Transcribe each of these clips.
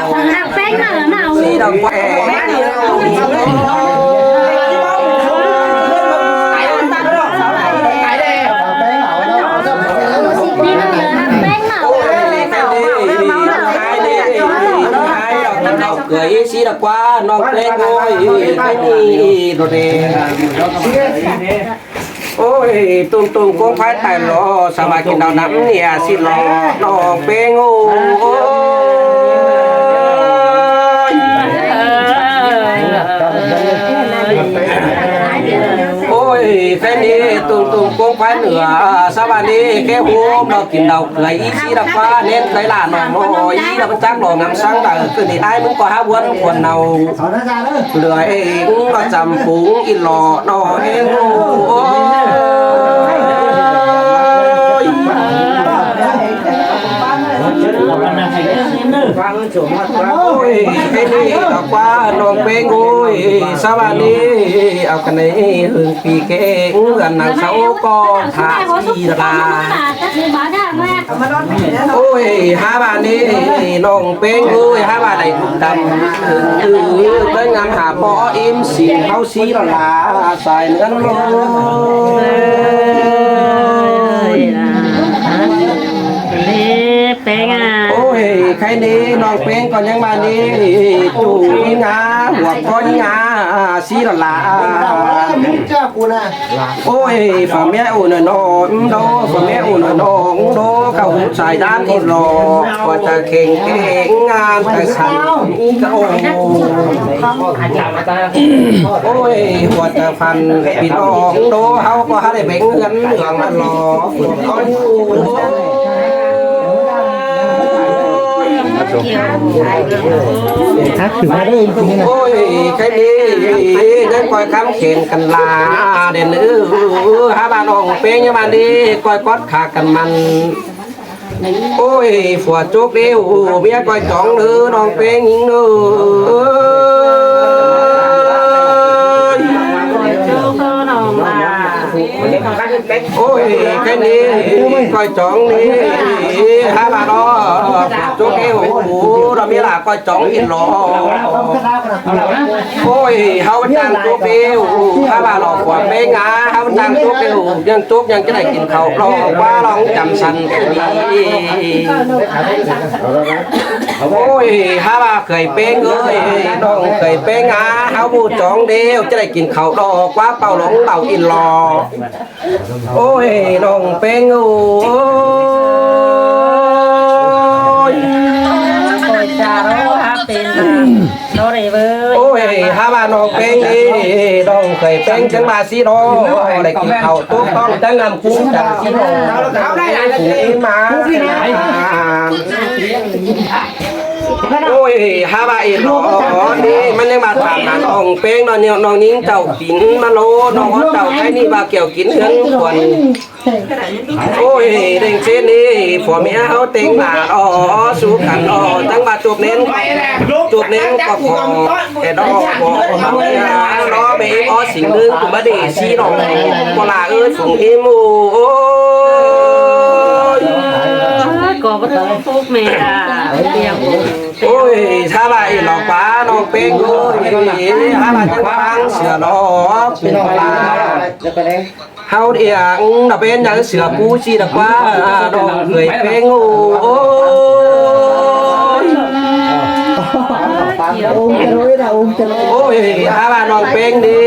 ເອົາ ແປ້ງໜາວ ສີດອກແປ້ງ ເກືອຍສີດອກກວ່າ ນ້ອງແປ້ງໂອ້ຍ ໄປນີ້ໂດເດ. ໂອ້ຍ ຕຸ້ມໆ ກົງຄວາຍຕາຍລໍ ສະບາຍກິນເຫຼົ້ານ້ຳເນຍຊິລໍ ນ້ອງເປງໂອ້ຍ. ໂອ້ຍ ແຄ່ນີ້ຕຸ້ມໆ ກົງຄວາຍເໜືອ ສະບາຍດີແຄ່ໂຮມ ເຮົາກິນເຫຼົ້າເກືອຍ ອີຊີດາຟ້າ ເນັ້ນໄກຫຼານໜອງນ້ອຍ ອີດາປະຈັກ ຫຼໍງາມສັງດາ ຄືນີ້ອ້າຍມຶງກໍຫາວນຄວນເນົ່າ ເຫຼືອເອງມາຈຳປຸງອີຫຼໍ່ນ້ອຍເອງໂອ້ຍ. ໂອ້ຍ ເປັນນີ້ດອກວ່ານ້ອງເປັງໂອ້ຍ ສະຫວັດດີ ເອົາກັນໃນເຮືອນປີແກງ ເຮືອນນາງເຊົາກໍຖ້າສີດາລາ. ໂອ້ຍ ຫາບາດນີ້ນ້ອງເປັງເອີຍ ຫາບາດໃດທຸກດຳ ເອີ ເບິ່ງງາມຫາພໍອີ່ມສີເຮົາສີລະລາສາຍເໜືອນໂລກ. ເປັງອະ ໂອ້ຍ ໄຄນີ້ນ້ອງເປັງກໍຍັງມານີ້ ຈູ່ງາ ຫົວກໍງາ ສີລະລາ. ໂອ້ຍ ຝາແມ່ອູນະນ້ອງໂດ ຝາແມ່ອູນະນ້ອງໂດ ເຂົ້າຫຸດສາຍດ້ານອີຫຼໍ່ ກວ່າຈະເຄັ່ງເກັ່ງງານກະສັນກະໂອ. ໂອ້ຍ ຫົວຈະຟັນ ພີ່ນ້ອງໂດ ເຮົາກໍຫາໄດ້ເບັງເຮືອນເມືອງມັນຫຼໍ່ ໂອ້ຍ ໂອ້ຍ ໃຄດີ ຍັງກ່ອຍຄຳເຂນກັນລາ ເດັ່ນເອີ ຫາບາດນ້ອງເປັງຍາມາດີ ກ່ອຍກອດຂາກັນມັນ. ໂອ້ຍ ຜົວໂຈກເດ້ ເມຍກ່ອຍຈອງເດີ ນ້ອງເປັງຍິງເອີຍ. ໂອ້ຍ ແຄ່ນີ້ກ່ອຍຈອງນີ້ ຫາບາດນ້ອງ ໂຈກເດ້ ໂອ້ ລະເມຍລະກ່ອຍຈອງອີຫຼໍ່. ໂອ້ຍ ເຮົາຈັ່ງໂຈກເດ້ ຫາວ່າຫຼອກກວ່າເປັງອາ ເຮົາຈັ່ງໂຈກເດ້ ຍັງໂຈກຍັງຈະໄດ້ກິນເຂົ້າຫຼອກກວ່າລອງຈຳສັນຄືດີ. ໂອ້ຍ ຫາວ່າເຄີຍເປັງເອີຍ ນ້ອງເຄີຍເປັງອາ ເຮົາບໍ່ຈອງເດ້ ຈະໄດ້ກິນເຂົ້າຫຼອກກວ່າເປົ່າຫຼອງເປົ່າອີຫຼໍ່. ໂອ້ຍ ນ້ອງເປັງໂອ້ຍ ໂອ້ຍ ຫາວ່ານ້ອງເປັງນີ້ ນ້ອງເຄີຍເປັງຈັ່ງວ່າຊິນ້ອງ ໄດ້ກິນເຂົ້າຕົກຕ້ອງຈັງງາມກຸ້ງຈັງຊິນ້ອງ ເອີມາ. ໂອ້ຍ ຫາວ່າອີຫຼໍ່ນີ້ ມັນຍັງມາຖາມຫານ້ອງເປັງເນາະ ນ້ອງຍິງເຈົ້າກິນມາໂລ ນ້ອງເຈົ້າໃຄນີ້ວ່າກ່ຽວກິນເຮືອນຄວນ. ໂອ້ຍ ເດ້ງເຊນນີ້ ຜົວເມຍເຮົາເຕັງຫຼານ ອໍ ສູ້ກັນ ອໍ ຈັ່ງວ່າຈົບເນັ້ນ ຈົບເນັ້ນກໍຂໍແຕ່ດອກ ຂໍເອົາເມຍ ລໍແມ່ອີ່ອໍ ສິ່ງໜຶ່ງ ກຸມມາເດຊີ ນ້ອງ ບໍ່ລາເອີຍ ສົງອີ່ໝູ່ ໂອ້ຍ. ກໍບໍ່ຖືກແມ່ລະ ໂອ້ຍ ຖ້າວ່າອີຫຼອກປານ້ອງເປັງ ໂອ້ຍ ຖ້າວ່າຈັ່ງຟັງເສືອນອກ ເປັນປາ ເຮົາດຽງດອກເປັນຫຍັງເສືອປູຊີດອກວ່າ ນ້ອງເຄີຍເປັງ ໂອ້ຍ ໂອ້ຍ ຖ້າວ່ານ້ອງເປັງນີ້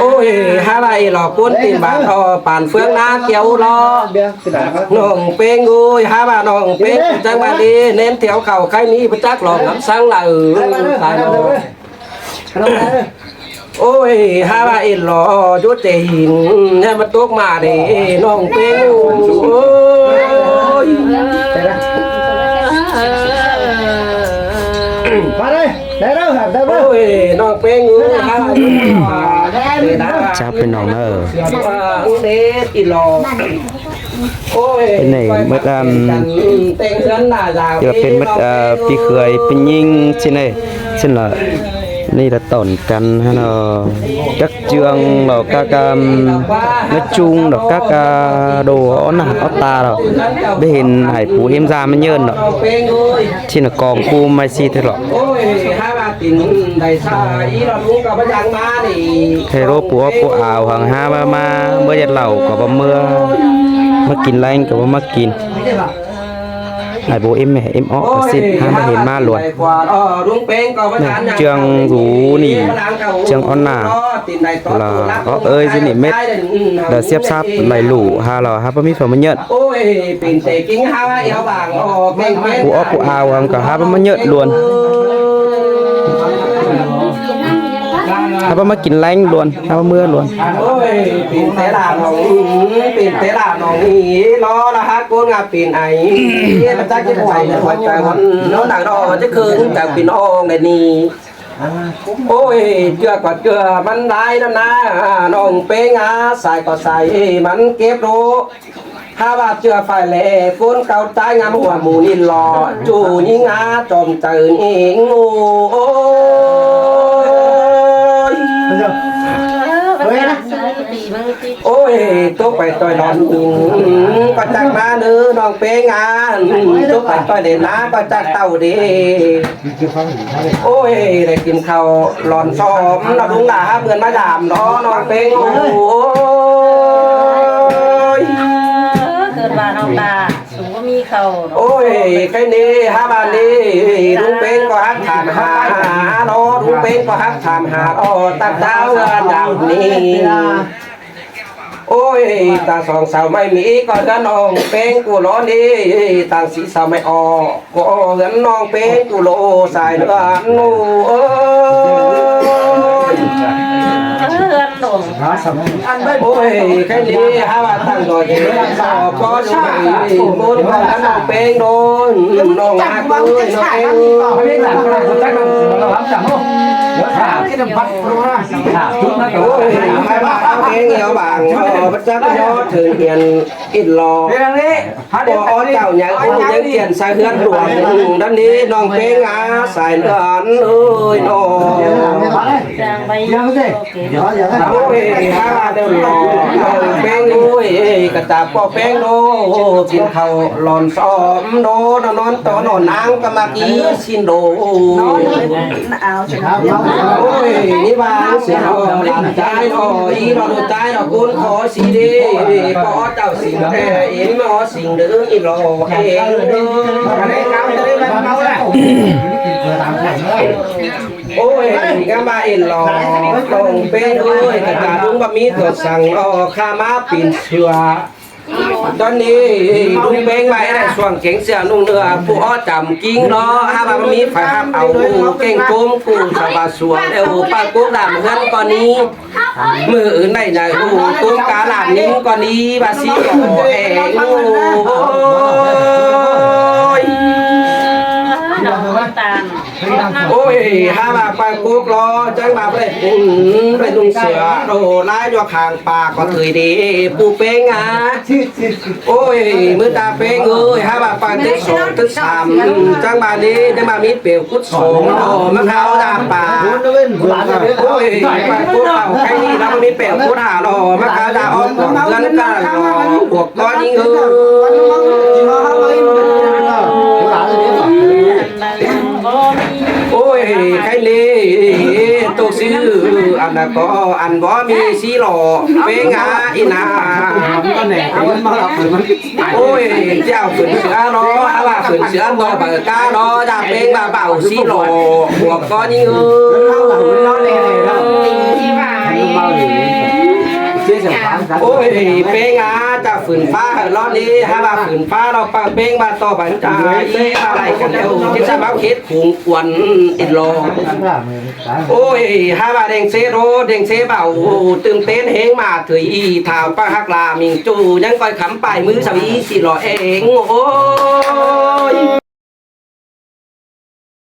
ໂອ້ຍ ຫາວ່າອີຫຼໍ້ກົ້ນຕີນບາດ ເອົາປານເຟືອງນາກ່ຽວເລາະ ນ້ອງເປັງເອີຍ ຫາວ່ານ້ອງເປັງຈັກວ່າດີ ແໜ້ນແຖວເຂົ້າໄຄນີ້ ບໍ່ຈັກຫຼອກນຳສັງລະເອີຍ ຕາຍແລ້ວ. ໂອ້ຍ ຫາວ່າອີຫຼໍ້ຢູ່ແຕ່ຫີນ ໃຫ້ມັນຕົກມາເດ້ ນ້ອງເປັງເອີຍ. ມາເດ້ ໄດ້ແລ້ວ ໄດ້ແລ້ວ ໂອ້ຍ ນ້ອງເປັງເອີຍ ຫາວ່າ ເຈົ້າ ພີ່ນ້ອງເອີຍ ເດດອີຫຼໍ້. ໂອ້ຍ ເປັນໄດ້ໝົດ ອັນ ແຕ່ງເຮືອນໜ້າຍາວ ທີ່ວ່າເປັນໝົດ ເອີ ພີ່ເຂຍເປັນຍິງຊີ້ນະ ຊັ້ນລະ ນີ້ລະຕອນກັນຫັ້ນເນາະ ຈັກເຈື່ອງດອກກາກາ ນະຈຸງດອກກາກາ ໂດ ເອົາໜ້າເອົາຕາດອກ ໄດ້ເຫັນໃຫ້ປູເຫັນຕາມັນເຍີນດອກ ທີ່ນະກອງຄູ່ໄມ້ຊີແທ້ດອກ. ໂອ້ຍ ຫາວ່າຕິນໄດ້ຊາ ອີຫຼໍ້ລຸງກໍບໍ່ຢາກມານີ້ ໃຫ້ໂລປູອອກປູອາວ ຫາງຫາມາ ມາ ເມື່ອຢາກເຫຼົ້າກໍບໍ່ເມື່ອ ມາກິນແລງກໍບໍ່ມາກິນ ໃຫ້ໂບເອັມແມ່ເອັມອອກກໍສິ້ນ ຫາບໍ່ເຫັນມາຫຼວນ ແມ່ນເຈື່ອງຫຣູນີ້ ເຈື່ອງອ່ອນໜ້າ ລະເອີຍຊິນີ້ເມັດ ລະສຽບສັບໄຫຼຫຼູ ຫາລາວຫາບໍ່ມີຜົນປະໂຫຍດ ໂອ້ຍ ເປັນແຕ່ກິນຫາວ່າເອວບາງ ອອກແມ່ນ ຜູ້ອອກຜູ້ອາວກໍຫາບໍ່ມາເຍອດລວນ ຫາບໍ່ມາກິນແລງລວນ ຫາບໍ່ເມືອລວນ ໂອ້ຍ ເປັນແຕ່ລະນ້ອງ ເປັນແຕ່ລະນ້ອງນີ້ ລໍລະຫາກຄົນງາມເປັນໄອ ມັນຈັກຈະໄປໃນຫົວໃຈມັນ ນ້ອງໜັກດອກຈະເຄິ່ງຈາກພີ່ນ້ອງໄດ໋ນີ້ ໂອ້ຍ ເຈື່ອກໍເຈື່ອມັນຫຼາຍນຳນາ ນ້ອງເປັງອາ ສາຍກໍສາຍມັນເກັບໂລ ຫາວ່າເຈື່ອໄຟແລ ຄົນເກົ່າຕາຍງາມຫົວໝູ່ນິນຫຼໍ່ ຈູ່ຍິງອາຈອມໃຈເອງ ໂອ້ຍ ໂອ້ຍ ຕົກໄປຕ່ອຍຫຼອນຫິນ ກໍຈັກມາເນີ ນ້ອງເປັງອາ ຕົກໄປຕ່ອຍເດນາ ກໍຈັກເຕົ້າເດ ໂອ້ຍ ໄດ້ກິນເຂົ້າຫຼອນຊອມ ລະລຸງຫຼາເພື່ອນມາຢາມເນາະ ນ້ອງເປັງ ໂອ້ຍ ເກີດວ່ານ້ອງຕາ ສູງບໍ່ມີເຂົ້າເນາະ ໂອ້ຍ ໄຄເນ ຫາບ້ານນີ້ ລຸງເປັງກໍຮັກຖາມຫາເນາະ ລຸງເປັງກໍຮັກຖາມຫາເນາະ ຕັ້ງແຕ່ເຮືອນຍາມນີ້ ໂອ້ຍ ຕາສອງສາວໄມ້ມີກໍເຮືອນນ້ອງເປັງກູຫຼໍນີ້ ຕາງສີ່ສາວໄມ້ອອກ ກໍເຮືອນນ້ອງເປັງກູຫຼໍສາຍເຮືອນໂອ້ຍ ເຮືອນໂອ້ ໂອ້ຍ ແຄ່ນີ້ຫາວ່າຕັ້ງດອຍເຫັນສາວກໍຊ່າງ ໂອ້ຍ ບໍ່ທັນນ້ອງແປ້ງໂດນ ນ້ອງຮັກເອີຍ ນ້ອງແປ້ງເອີຍ ໂອ້ຍ ໃຜວ່າເອົາເອງເອົາບາງ ບໍ່ຈັກຍໍເຖິງຮຽນ ອິດຫຼໍ່ ບໍ່ເຈົ້າໃຫຍ່ ໂອ້ຍ ຍັງຈຽນສາເຮືອນຫຼວງ ນັ້ນນີ້ນ້ອງແປ້ງອາສາຍເຮືອນເອີຍນ້ອງ ໂອ້ຍ ຫາວ່າແລ້ວຫຼໍ່ ນ້ອງແປ້ງໂອ້ຍ ກະຕາພໍ່ແປ້ງໂດ ກິນເຂົ້າຫຼອນຊອມໂດ ນອນຕອນນອນນາງກະມາກີຊິນໂດ ໂອ້ຍ ນີ້ວ່າຊິເອົາຫຼານຊາຍໜໍ່ ອີ່ໜໍ່ລູກຊາຍໜໍ່ ກຸນຂໍຊິເດ ຂໍເຈົ້າສິ່ງແທ້ ເອັນໜໍ່ ສິ່ງເດີອີ່ຫຼໍ່ເອງເດີ ໂອ້ຍ ກະມາເອັນຫຼໍ່ ຕ້ອງເປັນເອີຍ ກະຈາລຸງບໍ່ມີຕົວສັ່ງຫຼໍ່ ຂ້າມາປີນເສືອ ຕອນນີ້ລຸງເປັງໄວ້ໄດ້ຊ່ວງເກງເສືອນຸ່ງເນື້ອ ຜູ້ອໍຈຳກິງເນາະ ຫາວ່າບໍ່ມີໃຜຮັບເອົາ ເກັ່ງໂກມກູສະບາສວນ ແລ້ວປາກຸກດາມເຮືອນກໍນີ້ ມື້ອື່ນໄດ້ໃຫຍ່ ໂອ້ ຕຸ້ມກາຫຼານຍິງກໍນີ້ ວ່າຊິກໍແອງ ໂອ້ຍ ໂອ້ຍ ຫາວ່າປາກຸກລໍ ຈັ່ງວ່າໄປ ໄປນຸ່ງເສືອ ໂອ້ ລາຍຢູ່ຂ້າງປາກໍເຄີຍເດ ປູເປັງອາ ໂອ້ຍ ມືຕາເປັງເອີຍ ຫາວ່າປາຕຶກສອງຕຶກສາມ ຈັ່ງວ່ານີ້ ຈັ່ງວ່າມີເປວກຸດສອງ ມາເຂົ້າດາປາ ໂອ້ຍ ປາກຸກເອົາໄຂ່ນີ້ລະ ມີເປວກຸດຫ້າລໍ ມາເຂົ້າດາອອກເຮືອນກັນລໍ ພວກກໍຍິງເອີຍ ໂອ້ຍ ໄຂ່ນີ້ ໂຕຊື່ ອັນນະກໍ ອັນບໍ່ມີສີຫຼໍ່ ເປັງອາອີນາ ໂອ້ຍ ເຈົ້າຂຶ້ນເສືອລໍ ອາວ່າຂຶ້ນເສືອຕໍ່ເບີກາລໍ ຢ່າເປັງວ່າເບົາສີຫຼໍ່ ພວກກໍຍິງເອີຍ ໂອ້ຍ ເປັງອາ ເຈົ້າ ຝືນຟ້າເຮີລອດນີ້ ຫາວ່າຝືນຟ້າລອດປາກເປັງວ່າຕໍ່ບັນຈາ ອີວ່າໄລ່ກັນແລ້ວ ທີ່ສະເບົາເຂດຝູງກວນອິນລອ ໂອ້ຍ ຫາວ່າແດງເຊໂດ ແດງເຊເບົາ ຕື່ມເຕັ້ນແຮງມາເທີຍ ທ້າວປາກຮັກລາມິງຈູ ຍັງກ່ອຍຄຳປາຍມືສະວີ ຊິຫຼໍ່ເອງ ໂອ້ຍ